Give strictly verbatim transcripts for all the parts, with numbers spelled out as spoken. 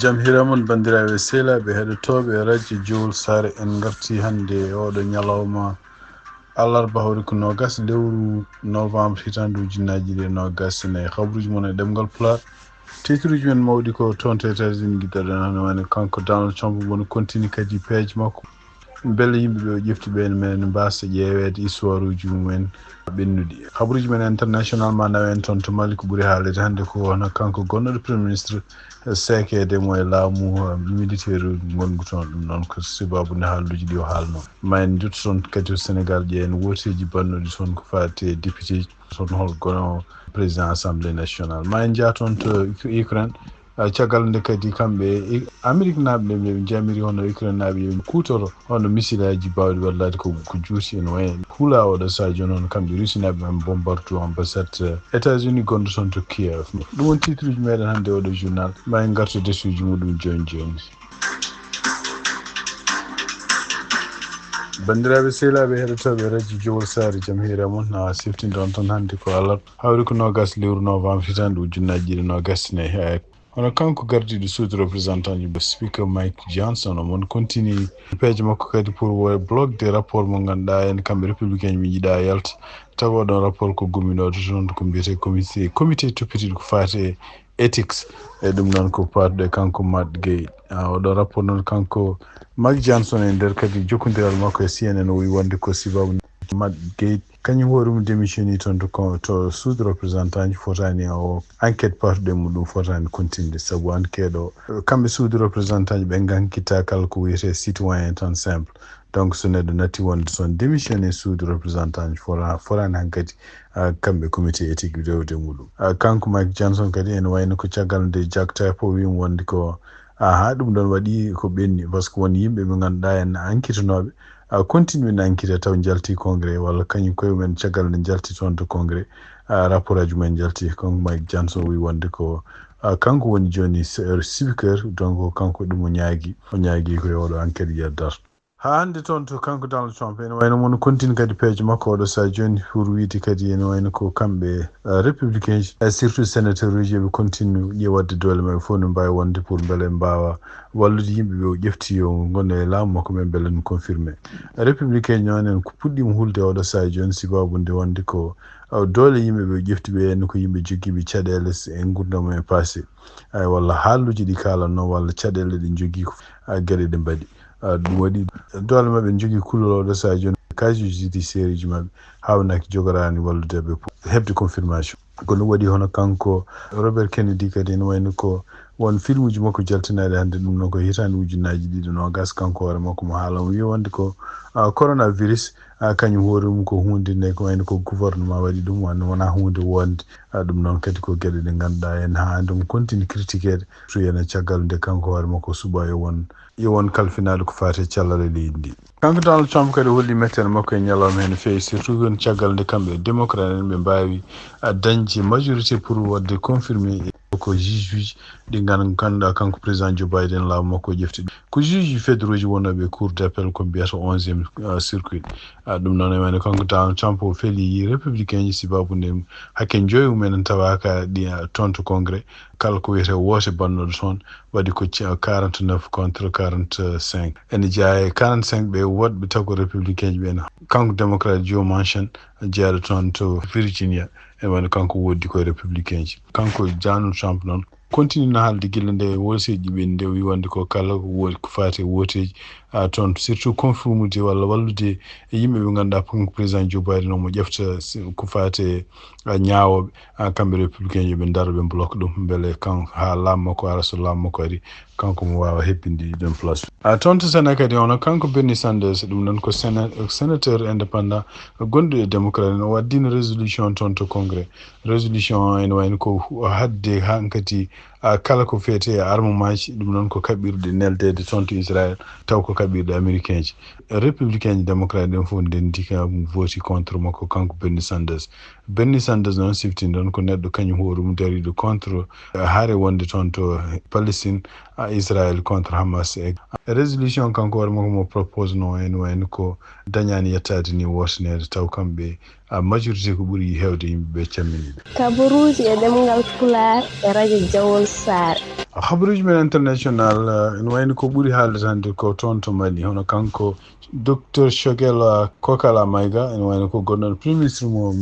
Jam hiira mon, banndiraaɓe sehilaaɓe heɗotooɓe radio Jowol Saare. En ngartii hannde e ooɗo ñalawma alarba, hawri ko noogas lewru novembre hitaande ujunnaaji ɗiɗi e noogas e nayi. Habruuji mon e ɗemngal Pulaar. Titruuji men mawɗi ko toon to États-Unis, giɗɗo ɗen hannde woni kanko Donald Trump, woni kontini kadi peeje makko. Mbele yimɓe ɓe o ƴefti ɓeen men mbaasa ƴeeweede histoire uji mumen ɓennuɗi. Habruuji men international ma nawen toon to Mali, ko ɓuri haalede hannde ko hono kanko gonnoɗo Premier Ministre seekeede mo e laamu, uh, militaire ngongu toon. Ɗum noon ko sababu nde haalluuji ɗi o haalno. Ma en njotto toon kadi to Sénégal, ƴeewen wooteeji bannuɗi toon ko faati e député toon, hol gono président assemblée nationale. Ma en njah toon to Ukraine, uh, caggal nde kadi kamɓe e Amérique naaɓe ɓe, ɓe jamiri hono Ukraine naaɓe yo kuutoro hono misilaaji baawɗi wallaade ko, ko juuti en waye. Hula oɗo sadio noon kamɓe Russie naaɓe ɓe bombardu ambassade, uh, États-Unis gonɗo toon to Kiev. Ɗum woni titruuji meɗen hannde oɗo journal. Ma en ngartu desuuji muɗum jooni jooni. Banndiraaɓe sehilaaɓe heɗotooɓe radio Jowol Saare, jam hiira mon. Na siftinde on toon hannde ko alarba, hawri ko noogas lewru novembre hitaande ujunnaaji ɗiɗi noogas e nayi. Hono kanko gardiiɗo suudu représentant ji, speaker Mike Johnson, omon kontini peeje makko kadi pour wo-, bloquer rapport mo ngannduɗaa en kamɓe républicain ɓe njiɗa yalta. Tawa oɗon rapport ko gomminooɗo toon ko mbiyetee comité, comité toppitiiɗo ko faati e ethics. E ɗum noon ko paatuɗo e kanko Matt Gaetz. Ah, oɗo rapport noon kanko Mike Johnson e nder kadi jokkondiral makko e C N N o wi wonde ko sababu Matt Gaetz kañum hoore mum démissionni toon to ko, to suudu représentant ji, fotaani o enquête paatuɗo e muɗum fotaani kontinde, sabu enquête o, kamɓe suudu représentant ji ɓe ngankita kala ko wiyetee citoyen tan simple. Donc so neɗɗo natti wonde toon démissionné suudu représentant ji, fota-, fotaani hankadi, ah, kamɓe comité éthique rewde muɗum. Ah, kanko Mike Johnson kadi ene wayno ko caggal nde Jack Tapper wimo wonde ko, aha, ɗum ɗon waɗi ko ɓenni, par ce que won yimɓe ɓe ngannduɗaa en enquêtenooɓe, ah, continue en enquête taw njalti congrès, walla kañum koye mumen caggal nde njalti toon to congrès, ah, rapport aji mumen njalti. Kanko Mike Johnson wi wonde ko, ah, kanko woni jooni se-, speaker, donc kanko ɗum o ñaagi, o ñaagi ko e oɗo enquête yeddat. Haa hannde toon to kanko Donald Trump, ene wayno mon continue kadi peeje makko oɗo sahaa jooni pour wiide kadi ene wayno ko kamɓe, eh, républicain ji, eh, surtout sénateur uji, ɓe continue ƴeewadde doole maɓɓe fof no mbaawi wonde pour mbele mbaawa wallude yimɓe ɓe o ƴefti yo ngon e laamu makko ɓe mbele no confirmé. Républicain noon en ko puɗɗiima hulde oɗo sahaa jooni sababu nde wonde ko, eh, doole yimɓe ɓe o ƴefti ɓe en ko yimɓe jogiiɓe caɗeele e nguurndam e passé. Ay, walla haalluuji ɗi kaalanno, walla caɗeele ɗe njogii ko, a, geɗe ɗe mbaɗi. A, ɗum waɗi doole maɓɓe njogii kulol oɗo sahaa jooni, casier judiciaire ji maɓɓe haawnaki jogoraani wallude ɓe pour heɓde confirmation. Ko ɗum waɗi hono kanko Robert Kennedy kadi ene wayno ko won filmuuji makko jaltinaaɗi hannde, ɗum noon ko hitaande ujunnaaji ɗiɗi noogas, kanko hoore makko mo haala, o wi wonde ko, a, coronavirus, a, kañum hoore mum ko huunde nde ko wayno ko gouvernement waɗi ɗum, wano wonaa huunde wonde. A, ɗum noon kadi ko geɗe ɗe ngannduɗaa en haa hannde omo continue critiqueede, surtout ene caggal nde kanko hoore makko suɓa yo won, yo won kalfinaaɗo ko faati e cellal e leydi ndi. Kanko Donald Trump kadi holli mettene makko e ñalawma heen no feewi, surtout won caggal nde kamɓe démocrate en ɓe mbaawi, a, dañde majorité pour waɗde confirmé ko juge uji ɗi ngan-, ngannduɗaa kanko président Joe Biden laamu makko o ƴefti ɗum. Ko juge fédéraux ji wonnooɓe cour d'appel ko mbiyata onzième, a, circuit. A, ɗum noon e wayno kanko Donald Trump o feli républicain ji sababu nde hakke joyi mumen tawaaka ɗi, a, toon to congrès. Kala ko wiyetee woote bannooɗo toon waɗi ko ci-, quarante-neuf contre quarante-cinq. Ene jeyaa e quarante-cinq ɓe woɗɓe taw ko républicain ji ɓen. Kanko démocrate Joe Manchin jeyaaɗo toon to Virginia, ene wayno kanko woodi ko e républicain ji. Kanko Donald Trump noon continue na haalde gila nde wooteeji ɓe nde wi wonde ko kala ko wo-, ko faati e wooteeji, a, toon surtout confirmude walla wallude e yimɓe ɓe ngannduɗaa kanko président Joe Biden omo ƴefta si-, ko faati e, a, ñaawooɓe, a, kamɓe républicain ji ɓe ndaro ɓe bloque ɗum mbele kan haa laamu makko ara, so laamu makko ari kanko mo waawa hebbinde ɗon place. A, toon to Sénat kadi hono kanko Bernie Sanders, ɗum noon ko séna-, sénateur indépendant gonɗo e démocrate en, o waddino résolution toon to congrès. Résolution o ene wayno ko hu-, hadde hankadi, a, kala ko feete e armement ji, ɗum noon ko kaɓɓirɗe neldeede toon to Israël, taw ko kaɓɓirɗe américain ji. Républicain ji, démocrate en fof ndenndi ka vote contre makko, kanko Bernie Sanders. Bernie Sanders noon siftinde noon ko neɗɗo kañum hoore mum dariiɗo contre, a, hare wonde toon to Palestine, a, Israël contre Hamas. E résolution kanko hoore makko mo propose no ene wayno ko dañaani yettaade ni wooteneede taw kamɓe a majorité ko ɓuri heewde yimɓe ɓe cammini. Kabaruuji e ɗemngal Pulaar e radio Jawol Saare. Habaruuji men international, ene wayno ko ɓuri haalde hannde ko toon to Mali, hono kanko docteur Choguel Kokala Maïga, ene wayno ko gonɗo premier ministre mo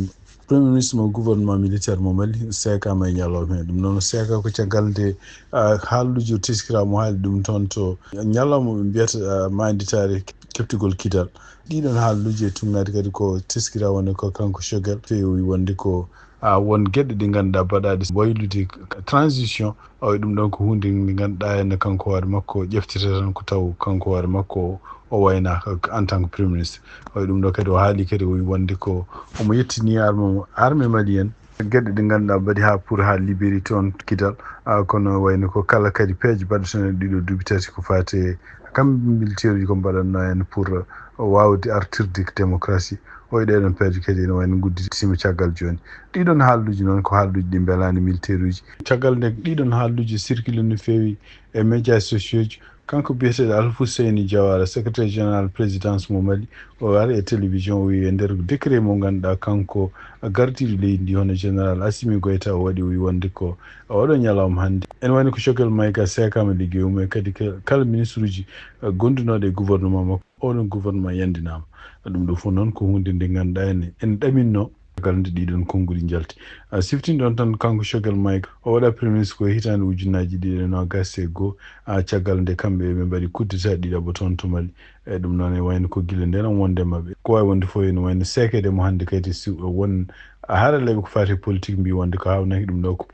premier ministre mo gouvernement militaire mo Mali, seekaama e ñalawma hee. Ɗum noon seeka ko caggal nde haalluuji o teskira mo haali ɗum toon to ñalawma ɓe mbiyata maanditaare keɓtugol Kidal. Ɗiɗon haalluuji e tugnaade kadi ko teskira wonde ko kanko Choguel feewi wonde ko a won geɗe ɗe ngannduɗaa baɗaaɗe waylude transition. Awa ɗum ɗon ko huunde nde ngannduɗaa heen kanko hoore makko ƴeftete tan ko taw kanko hoore makko o wayna en tant que premier ministre. Awa ɗum ɗo kadi o haali kadi o wi wonde ko omo yettini arme arme malienne geɗe ɗe ngannduɗaa mbaɗi haa pour haa libérer toon Kidal. Kono wayno ko kala kadi peeje baɗɗo tan e ɗiɗo duuɓi tati ko faati kam militaire uji ko mbaɗatno heen pour waawde artirde démocratie. O e ɗeɗon peeje kadi ene wayno ngudditiima caggal jooni. Ɗiɗon haalluuji noon ko haalluuji ɗi mbelaani militaire uji. Caggal nde ɗiɗon haalluuji circule no feewi e médias sociaux ji, kanko biyeteeɗo Alfousseyni Diawara, secrétaire général présidence mo Mali, o ari e télévision o wi e nder décret mo ngannduɗaa kanko gardiiɗo leydi ndi hono général Assimi Goïta o waɗi o wi wonde ko oɗo ñalawma hannde ene wayno ko Choguel Maïga seekaama liggey mum e kadi kala ministre uji gondunooɗo e gouvernement makko. Oɗon gouvernement yandinaama. Ɗum ɗo fof noon ko huunde nde ngannduɗaa ene en ɗaminno caggal nde ɗiɗon konnguɗi njalti. A siftin ɗon tan kanko Choguel Maïga o waɗa premier ministre ko hitaande ujunnaaji ɗiɗi e noogaas e goo, a caggal nde kamɓe ɓe mbaɗi coup d'état ɗiɗaɓo toon to Mali. E ɗum noon e wayno ko gila nden on wonde maɓɓe ko waawi wonde fof ene wayno seekeede mo hannde kadi si won haralleeɓe ko faati e politique mbi wonde ko haawnaki ɗum ɗo ko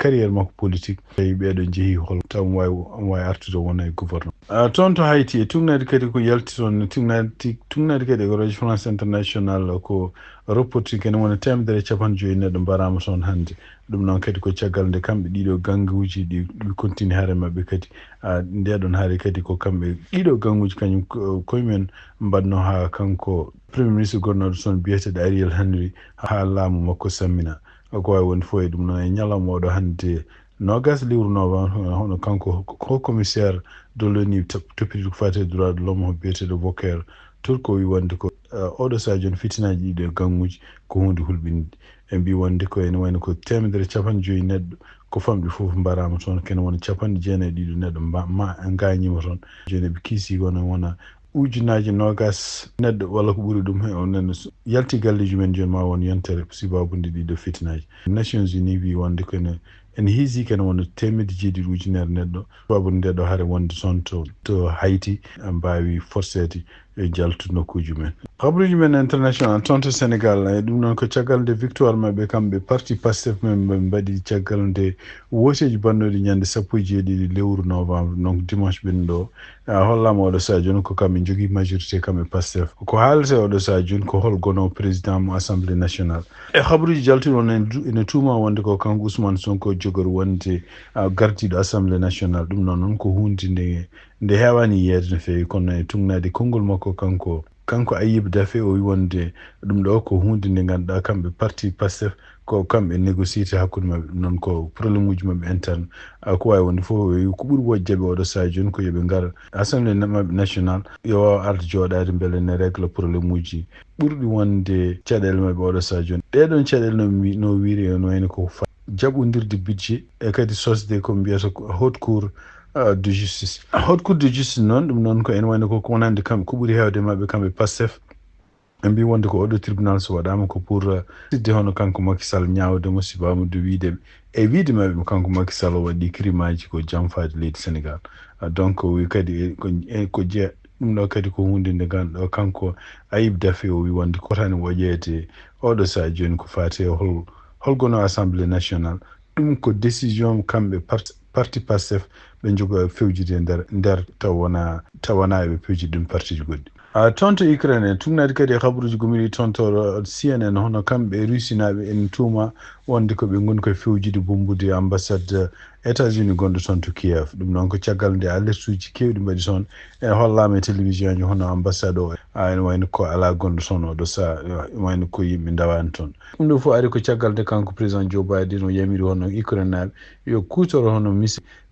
carrière makko politique. Tawi ɓeeɗo njehi hol taw omo waawi omo waawi artude wona e gouvernement. Toon to Hayti e tugnaade kadi ko yalti toon tugnaade kadi e radio France International ko reporti kene wona teemedere e capanɗe joyi neɗɗo mbaraama toon hannde. Ɗum noon kadi ko caggal nde kamɓe ɗiɗo gannguuji ɗi ɗi continue hare maɓɓe kadi ndeɗon hare kadi ko kamɓe ɗiɗo gannguuji kañum koyemumen mbaɗno haa kanko premier ministre gonnooɗo toon biyeteeɗo Ariel Henry haa laamu makko sammina. Ko waawi wonde fof e ɗum noon e ñalawma oɗo hannde noogaas lewru novembre hono kanko haut commissaire de l'ONU toppitiiɗo ko faati e droit de l'homme biyeteeɗo Volker Turk o wi wonde ko oɗo sahaa jooni fitinaaji ɗiɗo e gannguuji ko huunde hulɓinde. Ɓe mbi wonde ko ene wayno ko teemedere capanɗe joyi neɗɗo ko famɗi fof mbaraama toon kene wona capanɗe jeenayi ɗiɗo neɗɗo ma ngaañiima toon. Jooni ɓe kiisii kono wona ujunnaaji noogaas neɗɗo walla ko ɓuri ɗum he on nene yalti galleeji men jooni ma won yontere sibaabude ɗiɗo fitinaaji. Nations Unies wi wonde kene ene hiisi kene wona teemedde jeeɗiɗi ujunere neɗɗo sibaabude nde ɗo hare wonde toon to to Hayti mbaawi forseede e jaltu nokkuuji men. Habaruuji men international toon to Sénégal e ɗum noon ko caggal nde victoire maɓɓe kamɓe parti Pastef men ɓe mbaɗi caggal nde wooteeji bannooɗi ñande sappo e jeeɗiɗi lewru novembre donc dimanche ɓennuɗo o. A hollaama oɗo sahaa jooni ko kamɓe njogii majorité kamɓe Pastef. Ko haalete oɗo sahaa jooni ko hol gonoowo président mo assemblée nationale. E habaruuji jaltuɗi on ene tuuma wonde ko kanko Ousmane Sonko jogori wonde gardiiɗo assemblée nationale. Ɗum noon noon ko huunde nde nde heewaani yiyeede no feewi kono e tugnaade konngol makko kanko kanko Ayib Daffé o wi wonde ɗum ɗo ko huunde nde ngannduɗaa kamɓe parti Pastef ko kamɓe négociate hakkunde maɓɓe ɗum noon ko problème uji maɓɓe interne. Ko waawi wonde fof ko ɓuri wojjaɓe oɗo sahaa jooni ko yoɓe ngar assemblée maɓɓe national yo waaw arde jooɗaade mbele ne régla problème uji ɓurɗi wonde caɗeele maɓɓe oɗo sahaa jooni. Ɗeɗon caɗeele no wiiri no wayno ko jaɓondirde budget e kadi sosde ko mbiyata haute cour de justice. Haute cour de justice noon ɗum noon ko ene wayno ko wonande kamɓe ko ɓuri heewde maɓɓe kamɓe Pastef. Ɓe mbi wonde ko oɗo tribunal so waɗaama ko pour sidde hono kanko Macky Sall ñaawde mo sibaamude wiide e wiide maɓɓe kanko Macky Sall o waɗi crime aji ko jamfaade leydi Sénégal. Donc wi kadi ko jeeya ɗum ɗo kadi ko huunde nde ngannduɗaa kanko Ayib Daffé o wi wonde ko tan woƴeede oɗo sahaa jooni ko faati e hol hol gonoowo assemblée nationale. Ɗum ko décision kamɓe parti Pastef ɓe njogo fewjude e nder nder taw wona taw wona eɓe pewjidi ɗum partiji goɗɗi. Toon to Ukraine en tugnaade kadi e habaruuji gomiri toon to C N N hono kamɓe Russie naaɓe en tuuma wonde ko ɓe ngoni koye fewjude bommbude ambassade États-Unis gonɗo toon to Kiev. Ɗum noon ko caggal nde alertuuji keewɗi mbaɗi toon e hollaama e télévision ji hono ambassade o ene wayno ko alaa gonɗo toon oɗo sahaa ene wayno ko yimɓe ndawaani toon. Ɗum ɗo fof ari ko caggal nde kanko président Joe Biden o yamiri hono Ukraine naaɓe yo kuutoro hono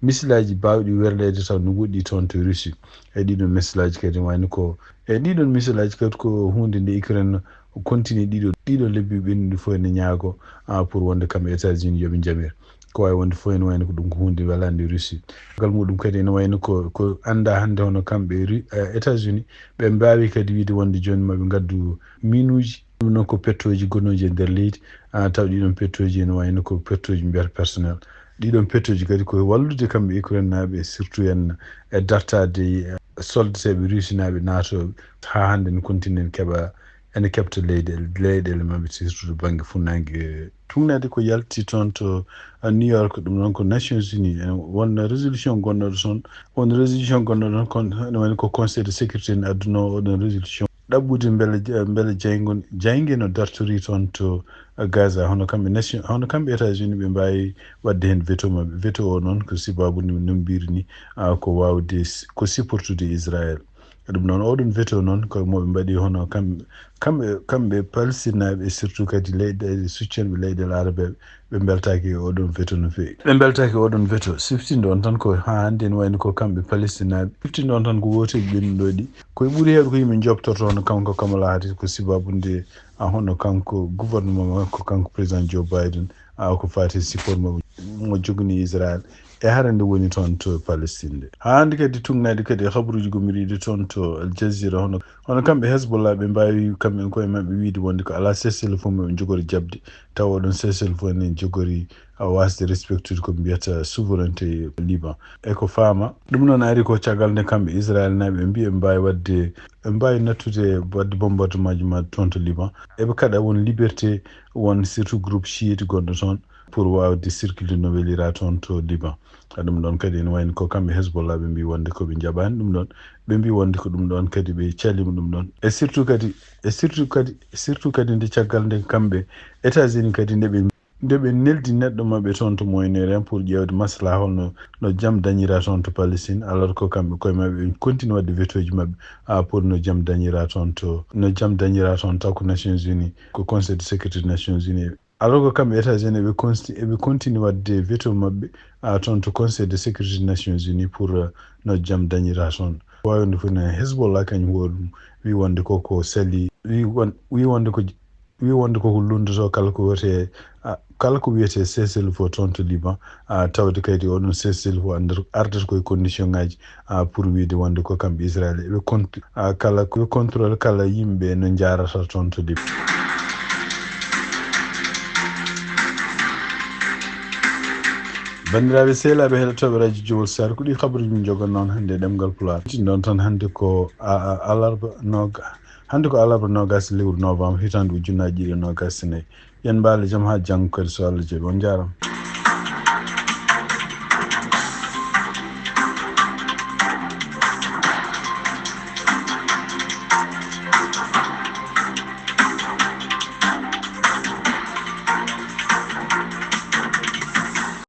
misilaaji baawɗi werleede taw no woɗɗi toon to Russie. E ɗiɗon misilaaji kadi wayno ko e ɗiɗon misilaaji kadi ko huunde nde Ukraine Continue ɗiɗo ɗiɗo lebbi ɓennuɗi fof ene ñaago, ah, pour wonde kamɓe États-Unis yoɓe njamir. Ko wawi wonde fof ene wayno ko ɗum ko hunde welande Russie. Gal muɗum kadi ene wayno ko, ko anda hannde hono kamɓe Ru-, eh, États-Unis, ɓe mbawi kadi wiide wonde joni maɓe ngaddu minuji. Ɗum noon ko pettoji gonnoji e nder leydi, ah, taw ɗiɗon pettoji ene wayno ko pettoji mbiyata personnel. Ɗiɗon pettoji kadi ko wallude kamɓe Ukraine naɓe, surtout en e dartade, eh, soldateɓe Russie naɓe naatoɓe. Ha hannde no continue en keɓa, ene keɓta leyɗele, leyɗele maɓɓe, surtout to banggue funnague. Tunnade ko yalti toon to, uh, New York, ɗum noon ko Nations Unies. En won résolution gonnoɗo toon, won résolution gonnoɗo toon, kon-, ene woni ko Conseil de sécurité ne adduno oɗon résolution. Ɗaɓɓude mbele, mbele jaygo, jayge no dartori toon to, uh, Gaza. Hono kamɓe nation, hono kamɓe États-Unis ɓe mbawi wadde hen veto maɓɓe. Veto o noon ko sibabu ni, no mbiri ni, uh, ko wawde s-, ko supportude Israël. Ɗum noon, oɗon veto noon, ko mo ɓe mbaɗi hono kam-, kamɓe, kamɓe Palestine naaɓe, e surtout kadi leyɗe, soutien ɓe leyɗe Arabe, ɓe mbeltaaki e oɗon veto no feewi. Ɓe mbeltaaki e oɗon veto. Siftinɗo on tan ko haa hannde ene wayno ko kamɓe Palestine naaɓe. Siftinɗo on tan ko woote ɓennuɗo ɗi. Ko e ɓuri heewde ko yimɓe njobtorto hono kanko Kamala Harris, ko sibabu nde, a, hono kanko gouvernement makko, kanko président Joe Biden, a, ko faati support mo, mo jogani Israël. E hara nde woni toon to Palestine nde. Haa hannde kadi tuugnaade kadi e habaruuji gommiriiɗi toon to Al Jazeera, hono, hono kamɓe Hezbollah, ɓe mbaawi kamɓe koye maɓɓe wiide wonde ko alaa cessez-le-feu mo ɓe njogori jaɓde, tawa oɗon cessez-le-feu ene jogori, a, waasde respectude ko mbiyata souveraineté Liban. E ko faama, ɗum noon ari ko caggal nde kamɓe Israël naaɓe ɓe mbi ɓe mbaawi waɗde, ɓe mbaawi nattude waɗde bombardement ji maɓɓe toon to Liban. Eɓe kaɗa won liberté, won surtout groupe chiite gonɗo toon, pour waawde circuler no welira toon to Liban. Ka ɗum ɗoon kadi ene wayno ko kamɓe Hezbollah ɓe mbi wonde ko ɓe njaɓaani ɗum ɗoon. Ɓe mbi wonde ko ɗum ɗoon kadi ɓe calima ɗum ɗoon. E surtout kadi, e surtout kadi, surtout kadi nde caggal nde kamɓe États-Unis kadi nde ɓe, nde ɓe neldi neɗɗo maɓɓe toon to Moyen-Orient pour ƴeewde maslaha holno, no jam dañira toon to Palestine, alors ko kamɓe koye maɓɓe ɓe continue waɗde veto ji maɓɓe, a, pour no jam dañira toon to, no jam dañira toon taw ko Nations Unies, ko Conseil de sécurité Nations Unies. Alors que kamɓe États-Unis eɓe consti-, eɓe continue waɗde veto maɓɓe, a, toon to Conseil de sécurité Nations Unies pour, euh, no jam dañira toon. Wawi wonde fof ne Hezbollah kañum hoore mum wi wonde koko sali, wi won-, wi wonde ko, wi wonde koko lunndoto kala ko wiyete, a, kala ko wiyete cessez-le-feu toon to Liban, a, tawde kadi oɗon cessez-le-feu ardata, ardata koye condition ngaji, a, pour wiide wonde ko kamɓe Israël eɓe cont-, a, kala ko contrôle kala yimɓe no jarata toon to Liban. Banndiraaɓe sehilaaɓe heɗotooɓe radio Jowol Sare, ko ɗi habaruuji min njogon noon hannde e ɗemngal Pulaar. Ɗin ɗon tan hannde ko a, a, alarba noga-, hannde ko alarba nogas lewru novembre, hitaande ujunnaaji ɗiɗi e nogas e nayi. Yen mbaale jam haa janngo kadi so Allah jaɓi. On njaaraama.